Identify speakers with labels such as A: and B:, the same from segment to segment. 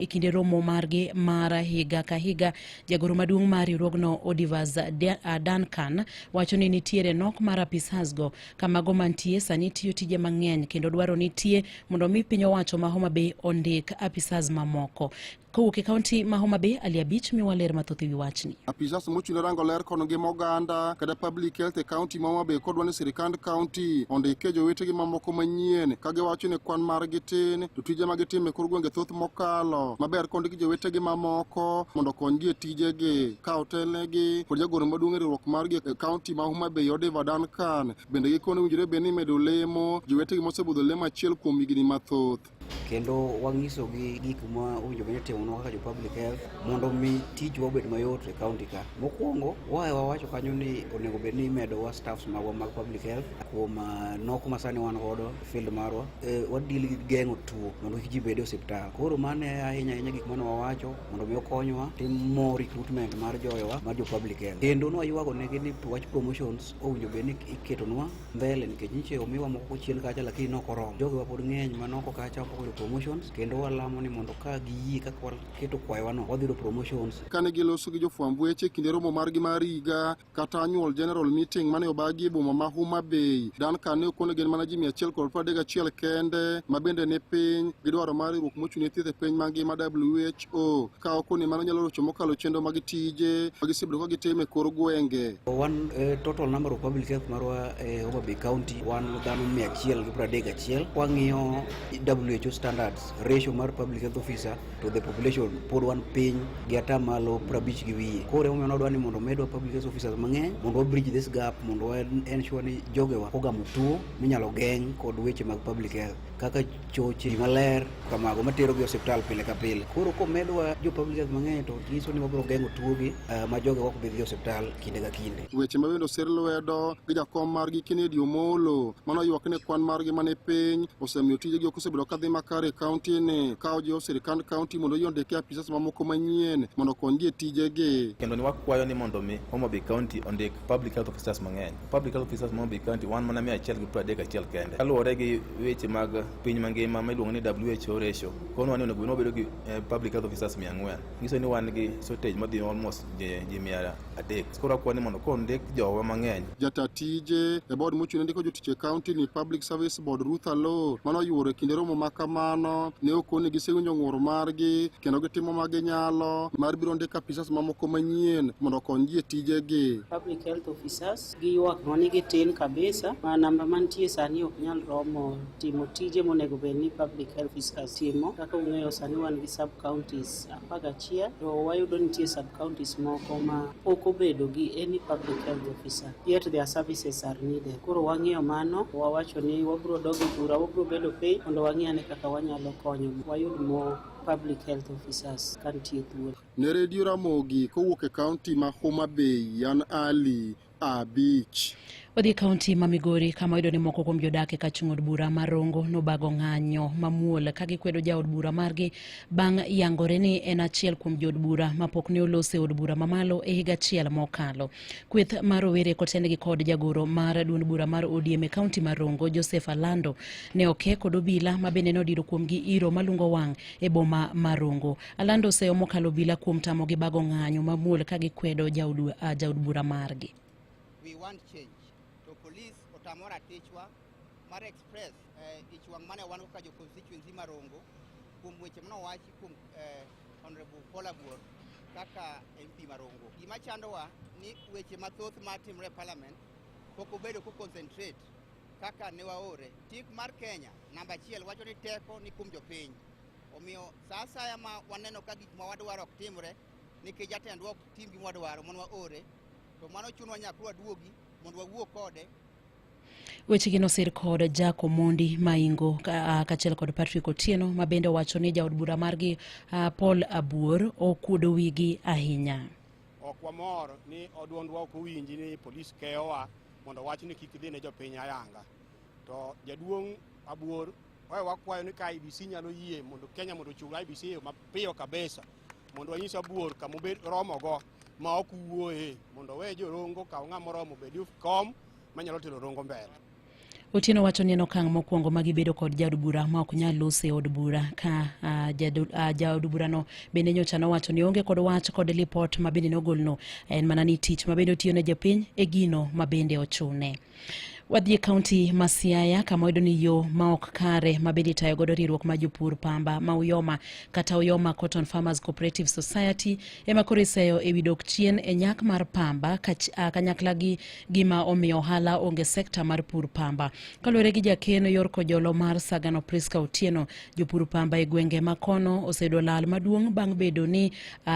A: E kinde romo margi mar higa ka higa, jagoro maduong' mar riwruogno Odivas Duncan wacho ni nitiere nok mar apisas go ka mago mantie sani tiyo tije mang'eny kendo dwaro nitie mondo mi piny owacho ma Homa Bay ondik apisas mamoko. Kowuok e kaunti ma Homa Bay, Ali Abich miwa ler mathoth e wi wachni.
B: Apisas mochung' rango ler kono ngima oganda kata public health e kaunti ma Homa Bay kodwa ni sirikand kaunti ondike jowetegi mamoko manyien ka giwacho ni kwan margi tin to tije ma gitimo e kor gwenge thoth mokalo maber kondiki jowetegi mamoko mondo okonygi e tijegi ka otelnegi kod jagoro maduong' e riwruok margi e kaunti ma Homa Bay Oliver Duncan bende gikone owinjore bed ni imedo lemo jowetegi mosebudho lemo achiel kuom higni mathoth.
C: Kendo wang'isogi gik ma owinjo bed ni itimonwa kaka jo public health mondo mi tijwa obed mayot e county ka. Mokwongo, wae wawacho kanyo ni onego bed ni imedowa staffs magwa mag public health kuom nok ma sani wan godo e field marwa. Wadeal gi geng'o tuo mondo kik ji bed e osiptal. Koro mano e ahinya ahinya gik mane wawacho mondo mi okonywa tim more recruitment mar jowa mar jo public health. Kendo nwaywago negi ni wach promotions owinjo bed ni iketonwa mbele nikech nyiche omiwa moko chien kacha lakini nok oromo. Jogewa pod ng'eny manoko kacha pok oyudo promotions kendo walamo ni mondo ka giyie kaka waketo kwayowa no wadhi yudo promotions.
B: Kane giloso gi jofwamb weche e kinde romo margi mar higa kata annual general meeting mane obagi e boma ma Homa Bay, Duncan ne okone gin mana ji 131 kende ma bende ni piny gi dwaro mar riwruok mochung' ne thieth e piny mangima WHO ka okoni mano nyalo rocho mokalo chenro mag tije ma gisebedo ka gitimo e kor gwenge.
C: Wan total number of public health marwa e Homa Bay County wan dhano 131. Wang'iyo WHO standards ratio mar public health officer to the population pod wan piny gi atamalo 50 gi wiye. Koro emomiyo nwadwa ni mondo medwa public health officers mang'eny mondo wa bridge this gap mondo wa ensure ni jogewa ogamo tuo minyalo geng' kod weche mag public health kaka choche maler kamago materogi e osiptal pile ka pile. Koro komedwa jo public health mang'eny to nyiso ni wabiro geng'o tuogi ma jogewa ok bi dhi e osiptal kinde ka kinde.
B: Weche ma bende osir lwedo gi jakom margi Kennedy Omolo mano ywak ni kwan margi mane piny osemiyo tijegi ok osebedo ka dhi makare e kaunti ni ka ojiwo sirikand kaunti mondo oyie ondike apisas mamoko manyien mondo okonygi e tijegi.
D: Kendo ni wakwayo ni mondo mi Homa Bay County ondik public health officers mang'eny. Public health officers ma Homa Bay County wan mana 131 kende. Kaluwore gi weche mag piny mangima ma iluongo ni WHO ratio, konwa ni onego bed ni wabedo gi public health officers 400. Nyiso ni wan gi shortage madhi almost ji 300. Koro wakwayo ni mondo kondik jowa mang'eny.
B: Jata tije e board mochung' ne ndiko jotich e kaunti ni Public Service Board Ruth Alor mano oyuoro e kinde romo ma kamano ne okoni gisewinjo ng'ur margi kendo gitimo ma ginyalo mar biro ndiko apisas mamoko manyien mondo okony ji e tijegi.
E: Public health officers giywak ni gitin kabisa ma namba mantie sani ok nyal romo timo tije monego bed ni public health officers timo. Kaka ung'eyo sani wan gi sub counties 11 to wayudo nitie sub counties moko ma pok obedo gi any public health officer yet their services are needed. Koro wang'iyo mano wawacho ni wabro dok e bura wabro bedo piny mondo wang'i ane kaka wanyalo konyo wayud more public health officers ka nitie thuolo.
B: Ne Radio Ramogi kowuok e kaunti ma Homa Bay, an Ali Abich.
A: Wadhi e kaunti ma Migori kama oyudo ni moko kuom jodak e kachung' od bura mar Rongo nobago ng'anyo mamuol ka gikwedo jaod bura margi bang' yangore ni en achiel kuom jood bura mapok ne olose od bura mamalo e higa achiel mokalo. Kweth mar rowere kotengi kod jagoro mar duond bura mar ODM e kaunti mar Rongo Joseph Alando ne oke kod obila ma bende ne odiro kuomgi iro malungo wang' e boma mar Rongo. Alando oseyo mokalo obila kuom tamogi bago ng'anyo mamuol ka gikwedo jaod bura margi.
F: We want change. To police otamo ratichwa mar express ich wang' mane wan go kaka jo constituency ma Rongo kuom weche mane owachi kuom Honorable Paul Abuor kaka MP ma Rongo. Gima chandowa ni weche mathoth matimore e parliament pok obedo ko concentrate kaka ne waore. Chik mar Kenya namba 1 wacho ni teko ni kuom jopiny. Omiyo sa asaya ma waneno ka gik ma wadwaro ok timre nikech jatendwa ok tim gima wadwaro mondo waore, to mano chunwa nyaka waduogi mondo wawuo kode.
A: Wechegi nosir kod Jack Omondi Maingo kaachiel kod Patrick Otieno ma bende owacho ni jaod bura margi Paul Abuor okuodo wigi ahinya.
G: Ok wamor ni duondwa ok owinji ni polis keyowa mondo wach ni kik dhi ne jopiny ayanga. To jaduong' Abuor oe wakwayo ni ka IEBC nyalo yie mondo Kenya mondo ochung IEBC e yo mapiyo kabisa mondo wanyis Abuor kama obed romogo ma ok wuoye mondo owe jorongo kaw ng'ama oromo obed kom manyalo tero Rongo mbele.
A: Otieno wacho ni en okang' mokwongo ma gibedo kod jaod bura ma ok nyal loso e od bura ka jaod burano bende nyocha nowacho ni onge kod wach kod lipot ma bende nogolno, en mana ni tich ma bende otiyo ne jopiny e gino ma bende ochune. Wadhi e kaunti ma Siaya kama wayudo ni yo ma ok kare ma bende itayo godo riwruok mar jopur pamba ma Uyoma kata Uyoma Cotton Farmers Cooperative Society ema koro iseyo e wi dok chien e nyak mar pamba kanyakla gi gima omiyo ohala onge sekta mar pur pamba. Kaluwore gi jakeno yor kojolo mar Sagano Priska Otieno, jopur pamba e gwenge ma kono oseyudo lal maduong' bang' bedo ni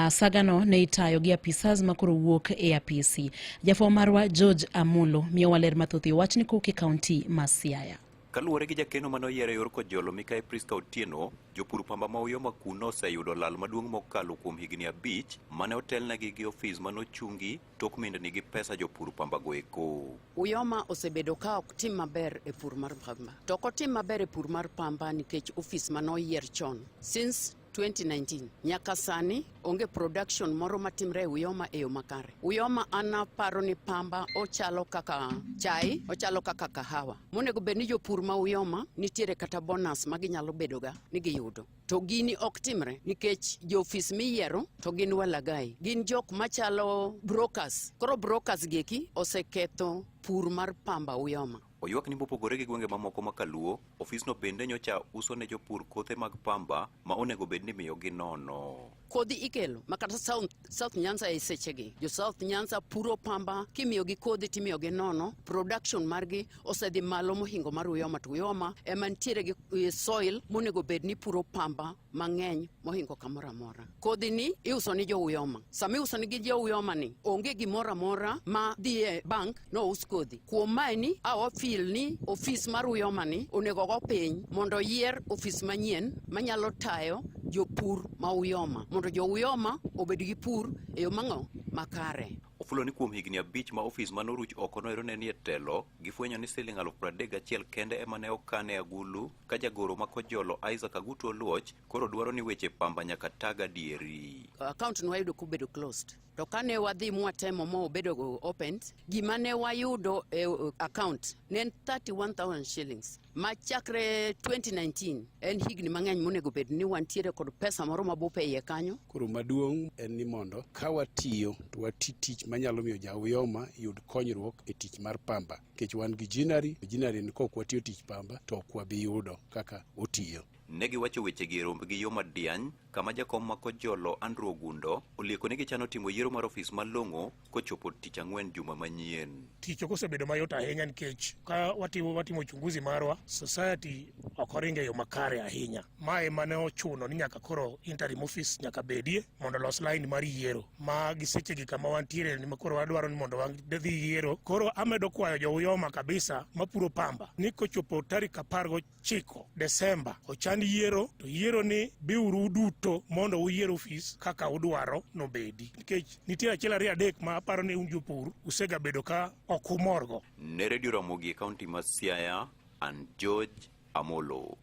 A: Sagano ne itayo gi apisas ma koro wuok e apisi. Jafwambo marwa George Amolo miyowa ler mathoth e wachni kowuok e kaunti ma Siaya.
H: Kaluwore gi jakeno mane oyier e yor kojolo Mikai Priska Otieno, jopur pamba ma Uyoma kuno oseyudo lal maduong' mokalo kuom higni 5 mane otelnegi gi ofis mane ochungi tok mindni gi pesa jopur pamba go eko.
I: Uyoma osebedo ka ok tim maber e pur mar pamba. To ok otim maber e pur mar pamba nikech ofis mane oyier chon. Since 2019 nyaka sani onge production moro matimre e Uyoma e yo makare. Uyoma an aparo ni pamba ochalo kaka chai, ochalo kaka kahawa. Monego bed ni jopur ma Uyoma nitiere kata bonus ma ginyalo bedoga ni giyudo. To gini ok timre nikech jo ofis miyiero to gin walagai. Gin jok machalo brokers. Koro brokers gieki oseketho pur mar pamba Uyoma.
H: Oywak ni mopogore gi gwenge mamoko ma Kaluo, ofisno bende nyocha uso ne jopur kothe mag pamba ma onego bed ni miyogi nono.
I: Kodhi ikelo ma kata South Nyanza e sechegi. Jo South Nyanza puro pamba, kimiyogi kodhi timiyogi nono, production margi osedhi malo mohingo mar Uyoma, to Uyoma ema nitiere gi soil monego bed ni puro pamba mang'eny mohingo kamoro amora. Kodhi ni iuso ni jo Uyoma. Sama iuso ni gi jo Uyoma ni, onge gimoro amora ma dhi e bank no us kodhi. Kuom mae ni, awa feel ni ofis mar Uyoma ni onego go piny mondo oyier ofis manyien manyalo tayo jopur ma Uyoma, mondo jo Uyoma obed gi pur e yo mang'o makare.
H: Ofulo ni kuom higni 5 ma ofis manoruch oko noero ne nie telo, gifwenyo ni siling 31,000 kende ema ne okan e agulu ka jagoro ma Kojolo Isaac Agutu Oluoch koro dwaro ni weche pamba nyaka tag adieri.
I: Account nwayudo kobedo closed. To kane wadhi mwatemo ma obedo opened, gima ne wayudo e account ne en 31,000 shillings. Ma chakre 2019 en higni mang'eny monego bed ni wantiere kod pesa moro mabup e iye kanyo.
J: Koro maduong' en ni mondo ka watiyo to wati tich manyalo miyo ja Uyoma yud konyruok e tich mar pamba. Nikech wan gi ginnery, ginnery ni kok watiyo tich pamba to ok wabi yudo kaka otiyo.
H: Ne giwacho wechegi e rombgi yo Madiany, kama jakom ma Kojolo Andrew Ogundo olieko ni gichano timo yiero mar ofis malong'o kochopo tich ang'wen juma manyien.
K: Tich ok osebedo mayot ahinya nikech ka watimo uchunguzi marwa, society ok oringo e yo makare ahinya. Mae mane ochuno ni nyaka koro interim office nyaka bedie mondo los line mar yiero. Ma gi sechegi kama wantiere ni koro wadwaro ni mondo wadhi yiero. Koro amedo kwayo jo Uyoma kabisa mapuro pamba ni kochopo tarik 19 Desemba ochan yiero, to yiero ni biuru duto mondo uyier ofis kaka udwaro nobedi. Nikech nitie 1 2 3 ma aparo ni un jopur usegabedo ka ok umorgo.
H: Ne Radio Ramogi e kaunti ma Siaya, and George Amolo.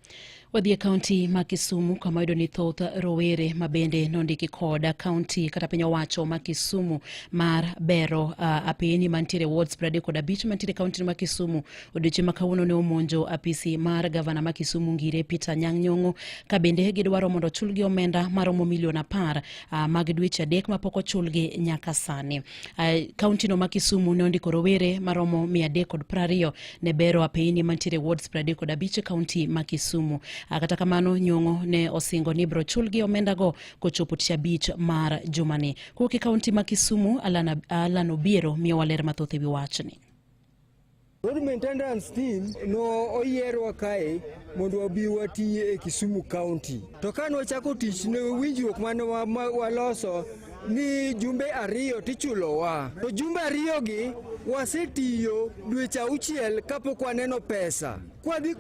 A: Wadhi e kaunti ma Kisumu kama wayudo ni thoth rowere ma bende nondiki kod kaunti kata piny owacho ma Kisumu mar bero apini mantiere wards 35 mantiere kaunti ma Kisumu. Odiochieng' ma kawuono ne omonjo apisi mar gavana ma Kisumu Ngire Peter Anyang' Nyong'o ka bende gidwaro mondo ochulgi omenda maromo milion 10 mag dweche 3 mapok ochulgi nyaka sani. Kaunti no ma Kisumu ne ondiko rowere maromo 320 ne bero apini mantiere wards 35 e kaunti ma Kisumu. Kata kamano Nyong'o ne osingo ni ibiro chulgi omendago kochopo tich 5 mar jumani. Kowuok e kaunti ma Kisumu, Alan Obiero miyowa ler mathoth e wi wachni.
L: Road maintenance team no oyierwa kae mondo wabi wati e Kisumu County. To kane wachako tich ne winjruok mane waloso ni jumbe 2 tichulowa. To jumbe 2 gi wasetiyo dweche 6 kapok waneno pesa. Kwadhi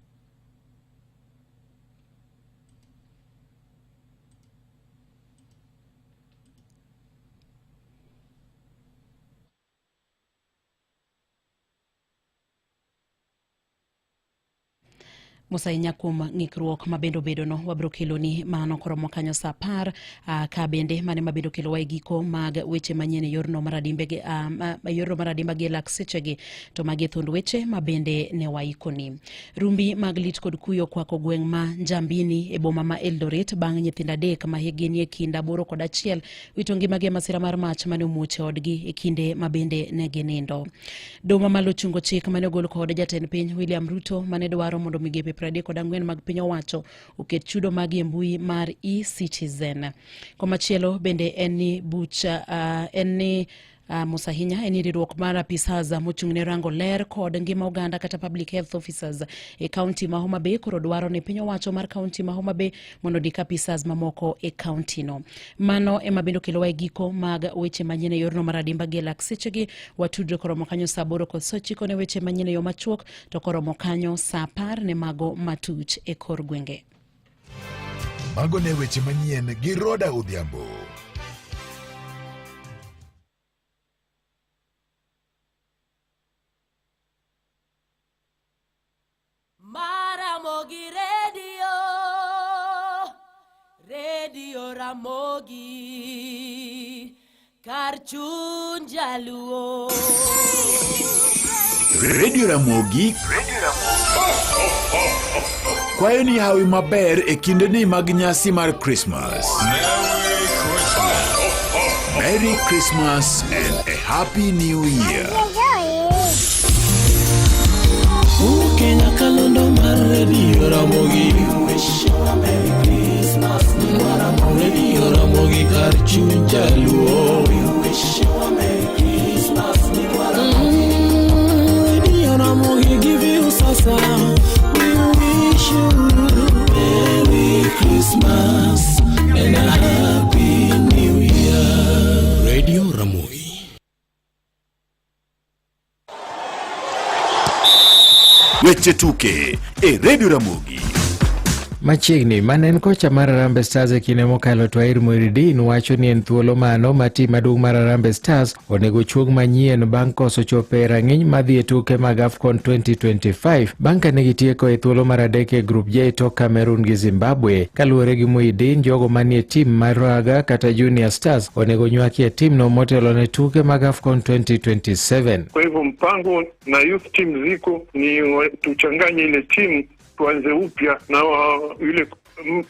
A: Mos ahinya kuom ng'ikruok ma bende obedono wabiro keloni mano koromo kanyo saa 10 ka bende mane ma bende okelowa e giko mag weche manyien e yorno mar adimbe gi yorno mar adimba gi e lak sechegi to magi e thund weche ma bende ne waikoni. Rumbi mag lit kod kuyo kwako gweng' ma Njambini e boma ma Eldoret bang' nyithindo 3 ma hikgi nie kind 8 kod 1 wito ngimagi e masira mar mach mane omuoch e odgi e kinde ma bende ne ginindo. Doho mamalo ochungo chik mane ogol kod jatend piny William Ruto mane dwaro mondo migepe 34 mag piny owacho oket chudo magi e mbui mar eCitizen. Komachielo bende en ni bucha en ni mos ahinya en ni riwruok mar apisas mochung' ne rango ler kod ngima oganda kata public health officers e kaunti ma Homa Bay koro dwaro ni piny owacho mar kaunti ma Homa Bay mondo ondik apisas mamoko e kaunti no. Mano ema bende okelowa e giko mag weche manyien e yorno mar adimba gi e lak sechegi. Watudre koromo kanyo saa 8 kod saa 9 ne weche manyien e yo machuok to koromo kanyo saa 10 ne mago matuch e kor gwenge.
M: Mago ne weche manyien gi Roda Odhiambo.
N: Maramogi Radio, Radio Ramogi, kar chuny jaluo.
M: Radio Ramogi kwayo ni hawi maber e kindeni mag nyasi mar Christmas. Merry Christmas and a Happy New Year.
O: Kenya kalondo mar Radio Ramogi. We wish you a Merry Christmas. Radio Ramogi kar chuny jaluo. We wish you a Merry Christmas. Radio Ramogi give you sasa. We wish you Merry Christmas and a Happy New Year. Radio Ramogi.
M: Weche tuke e Radio Ramogi.
P: Machiegni mane en kocha mar Harambee Stars e kinde mokalo Twair Muhyiddin wacho ni en thuolo mano ma tim maduong' mar Harambee Stars onego chuog manyien bang' koso chopo e rang'iny madhi e tuke mag AFCON 2025 bang' kane gitieko e thuolo mar 3 e Group J tok Cameroon gi Zimbabwe. Kaluwore gi Muhyiddin, jogo manie tim mar Raga kata Junior Stars onego nywaki e timno motelo ne tuke mag AFCON 2027.
Q: Kwa hivyo mpango na youth team ziko ni tuchanganye ile timu tuanze upya na yule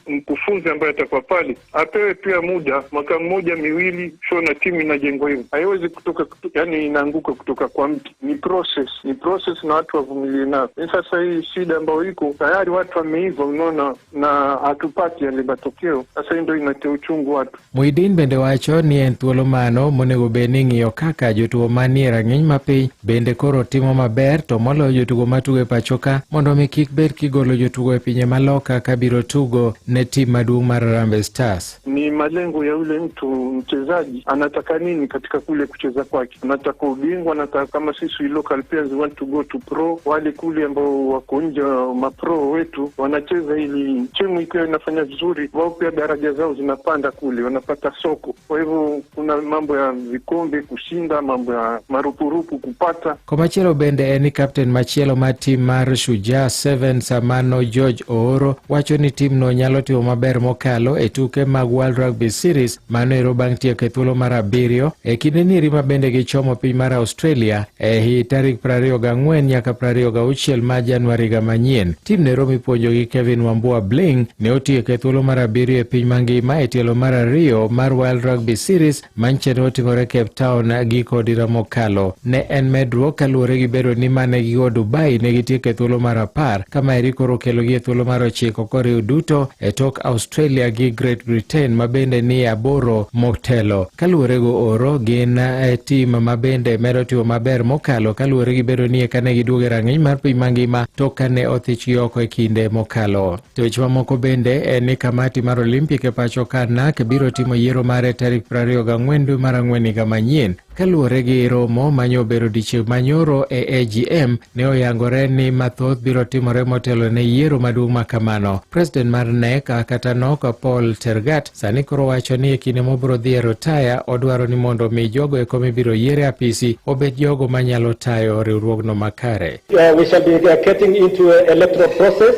Q: mkufunzi ambaye atakuwa pale apewe pia muda mwaka mmoja miwili, sio na timu inajengwa hivyo, haiwezi kutoka, yani inaanguka kutoka kwa mtu. Ni process, ni process na watu wavumilie nayo. Sasa hii shida ambayo iko tayari watu wameiva, unaona, na hatupati yale matokeo. Sasa hii ndio inatia uchungu watu.
P: Muhyiddin bende wacho ni en thuolo mano monego bed ni ng'iyo kaka jotugo manie rang'iny mapiny bende koro timo maber to moloyo jotugo matugo e pacho ka mondo mi kik bed kigolo jotugo e pinje maloka kabiro tugo ne tim maduong' mar Harambee Stars.
Q: Ni malengo ya yule mtu mchezaji, anataka nini katika kule kucheza kwake, anataka ubingwa, anataka kama sisi local players want to go to pro, wale kule ambao wako nje mapro wetu wanacheza ili timu ikiwa inafanya vizuri, wao pia daraja zao zinapanda kule, wanapata soko. Kwa hivyo kuna mambo ya vikombe kushinda, mambo ya marupurupu kupata.
P: Komachielo bende en ni captain machielo mar tim mar Shujaa 7 Samano George Ooro wacho ni timno nyalo timo maber mokalo e tuke mag World Rugby Series mano ero bang' tieko e thuolo mar 7 e kinde nieri ma bende gichomo piny mar Australia e hi tarik 24 nyaka 26 mar Januari higa manyien. Tim nero mipuonjo gi Kevin Wambua Bling ne otieko e thuolo mar 7 e piny mangima e tielo mar 2 mar World Rugby Series manche ne otimore Cape Town giko dira mokalo. Ne en medruok kaluwore gi bedo ni mane gigo Dubai ne gitieko e thuolo mar 10 kama eri koro okelogi e thuolo mar 9 koriw duto e tok Australia gi Great Britain ma bende ni 8 motelo. Kaluwore go Oro gin tim ma bende medo timo maber mokalo kaluwore gi bedo ni eka ne giduogo e rang'iny mar piny mangima tok kane othichgi oko e kinde mokalo. To weche mamoko bende en ni kamati mar Olympic e pacho ka NAC biro timo yiero mare tarik 24 dwe mar 4 higa manyien. Kaluwore gi romo manyobedo odiechieng' manyoro e AGM ne oyangore ni mathoth biro timore motelo ne yiero maduong' ma kamano. President mar NEC kata NOC Paul Tergat sani koro wacho ni e kinde mobiro dhi e rotaya odwaro ni mondo mi jogo eko mibiro yier e apisi obed jogo manyalo tayo riwruogno makare.
R: We shall be getting into an electoral process.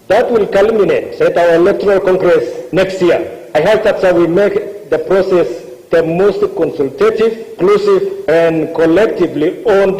R: That will culminate at our electoral congress next year. I hope that we make the process the most consultative, inclusive, and collectively owned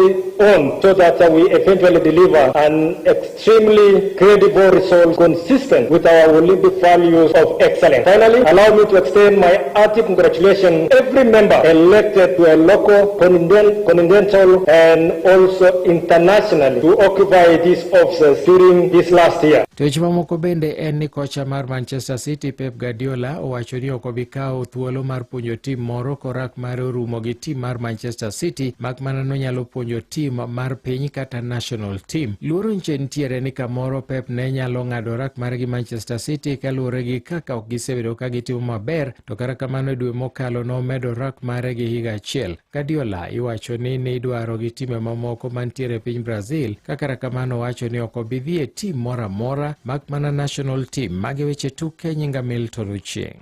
R: so that we eventually deliver an extremely credible result consistent with our Olympic values of excellence. Finally, allow me to extend my hearty congratulations to every member elected to a local, continental, and also internationally to occupy these offices during this last year.
P: To weche mamoko bende en ni kocha mar Manchester City Pep Guardiola owacho ni ok obi kawo thuolo mar puonjo tim moro korak mare orumo gi tim mar Manchester City mak mana nonyalo puonjo tim mar piny kata national team. Luoro nche nitiere ni kamoro Pep ne nyalo ng'ado rak mare gi Manchester City kaluwore gi kaka ok gisebedo ka gitimo maber, to kata kamano e dwe mokalo nomedo rak mare gi higa achiel. Guardiola iwacho ni nidwaro gi timbe mamoko mantiere e piny Brazil, ka kata kamano owacho ni ok obi dhi e tim moro amora mak mana national team. Magi weche tuke, nyinga Milton Ochieng'.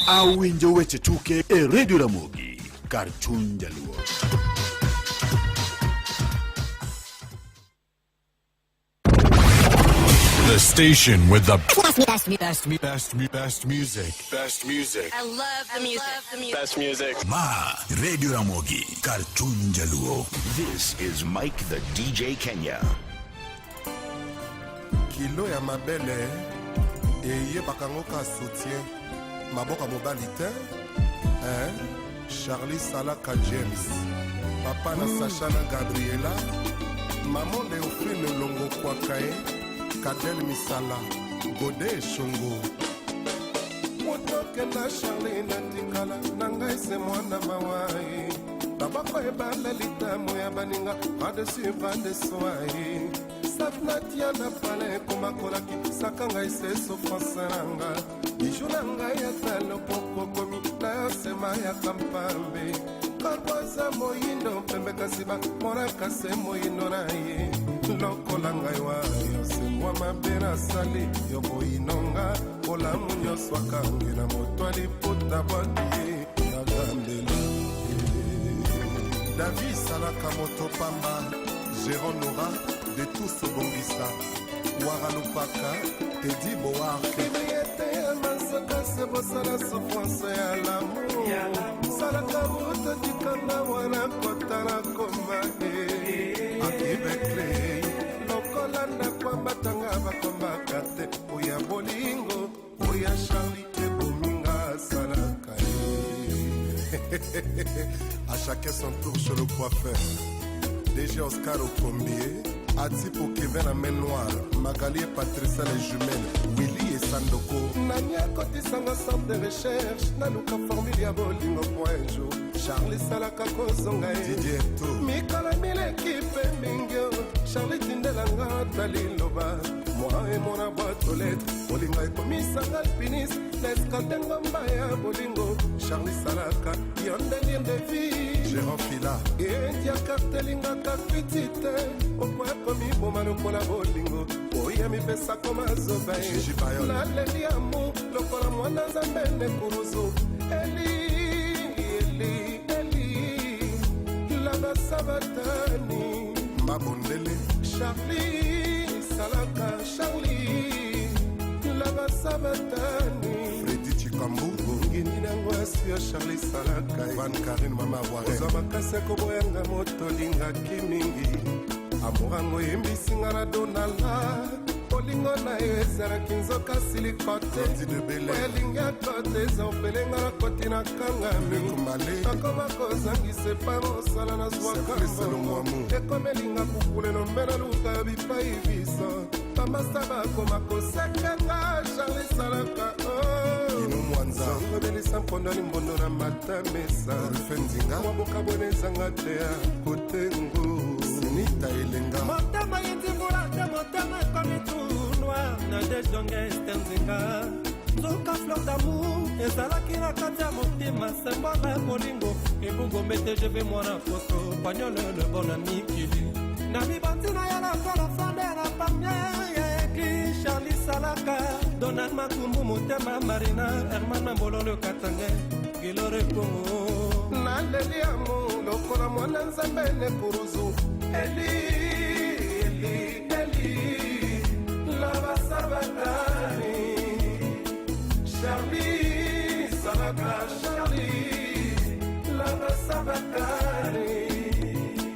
M: Awinjo weche tuke e Radio Ramogi kar chuny jaluo.
S: The station with the best, best, best, best, best music. Best music.
N: I love the music.
S: Best music.
M: Ma Radio Ramogi kar chuny jaluo.
T: This is Mike the DJ Kenya.
B: Kilo ya mabele eyebaka yango ka soutien maboko ya mobali te, hein? Charlie Salaka James, papa na Sacha na Gabriela, mamo Leophile Longo Kwakae, Kadel Misala, Gode Eshongo. Moto okenda Charlie, natikala na ngai se mwana mawa ye. Babako ebala litamo ya baninga bras dessus bras dessous ye. Saf natia na pale ekomakolaki saka ngai se souffrance na nga bijou na ngai ata lopoko komi na yo nsema ya kampambe korbo aza moyindo pembe kasi bamonaka se moyindo na ye lokola ngai wa yo se mwa mabe nasali yo koyinonga bolamu nyonso akangi na moto aliputa bwaki ye nagambela. David Salaka moto pamba, Jérôme Nora de tous obongisa Wara Lupaka, Tedi Boarke ete ya masaka se bosala souffrance ya lamour salaka moto tikanga wana kotala koma e akibekle lokola ndako ambatanga bakombaka te oya bolingo oya Charlie ebominga asalaka ye. À chacun son tour chez le coiffeur. DG Oscar Okombier, Atipo Kevin la main noire, Magali et Patricia les jumelles, Willy et Sandoko. Nani akotisanga centre de recherche naluka formule ya bolingo po un jour Charlie salaka kozonga ye. Didier To. Mikolo mileki mpe mingi o, Charlie tindelanga ata liloba mwa emona boîte aux lettres bolingo ekomisanga alpiniste na escalade ngomba ya bolingo Charlie salaka yo nde lien de vie. Jérôme Fila. Endiaka telingaka fiti te okoya komiboma lokola bolingo oya mipesako mazoba ye. Gigi Bayol. Naleli amu lokola mwana nzambe nekuruzu eli eli eli labasabatani Mabondele. Charlie salaka Charlie labasabatani Freddy Chikambu. Ngini nango asi yo Charlie salaka ye. Van Karine Mama Warren. Ozwa makasi ya koboyanga moto olingaki mingi amour yango oyembisinga na donala bolingo na yo ezalaki nzoka siliko te. Claudie de Bel Air. Oyo elingi akote eza opelenga na koti na kangami
U: Luc Malé.
B: Nakoma kozangisa epa mosala nazwaka
U: Simplice Lomwamu.
B: Ekomelinga kukulelo mbe naluka bipai biso bamasa bakoma kosekanga Charlie salaka.
U: Kino Mwanza.
B: Obelisa mpondo limbondo na matamesa
U: Rufe Nzinga.
B: Mwa bokabwana ezanga te ya kotengo
U: Sinita Elenga.
V: Motema yindimbola te motema ekomi tunwa na dejonge ester nzinga nzoka fleur d'amour ezalaki na kati ya motema symbole ya bolingo ebungombe TGV mwana poto pagnole le bon na mikili na mibandi na ye lokola fande na pamie ya église Charlie Salaka Donald Makumbu motema Marina Herman Mambololo Katange Gilore Kongo
B: naleli amu lokola mwana nzambe nekuruzu eli eli eli labasabatani.
V: Sabakani Charlie Salaka Charlie Laba Sabakani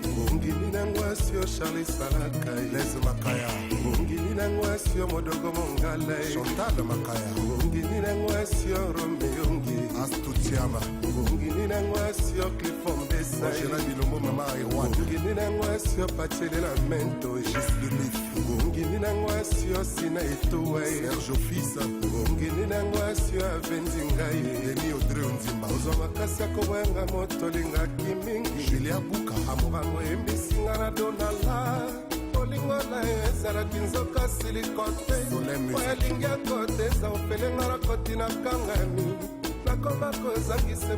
U: Ngongini na ngwasi yo Charlie Salaka
B: Blaise Makaya
U: Ngongini na ngwasi yo Modogo Mongala
B: Chantal Makaya
U: Ngongini na ngwasi yo Romeyongi
B: Astutiama
U: Ngongini na ngwasi yo Clifford Mbesa
B: Angela Bilombo Mama Ewan
U: Ngongini na ngwasi yo Pachelela Mento
B: Gis
U: Ngongini na ngwasi yo Sina Etuwa
B: Serge Fils
U: Ngongini na ngwasi yo Avendi ngai
B: Denis Audrey Nzimba
U: Ozwa makasi ya koboyanga moto olingaki mingi
B: Julia Buka
U: amorango eyembisinga na donala bolingo na ye ezalaki nzoka siliko te oyo alingi akote eza opelenga na koti na kangami nakoma kozangisa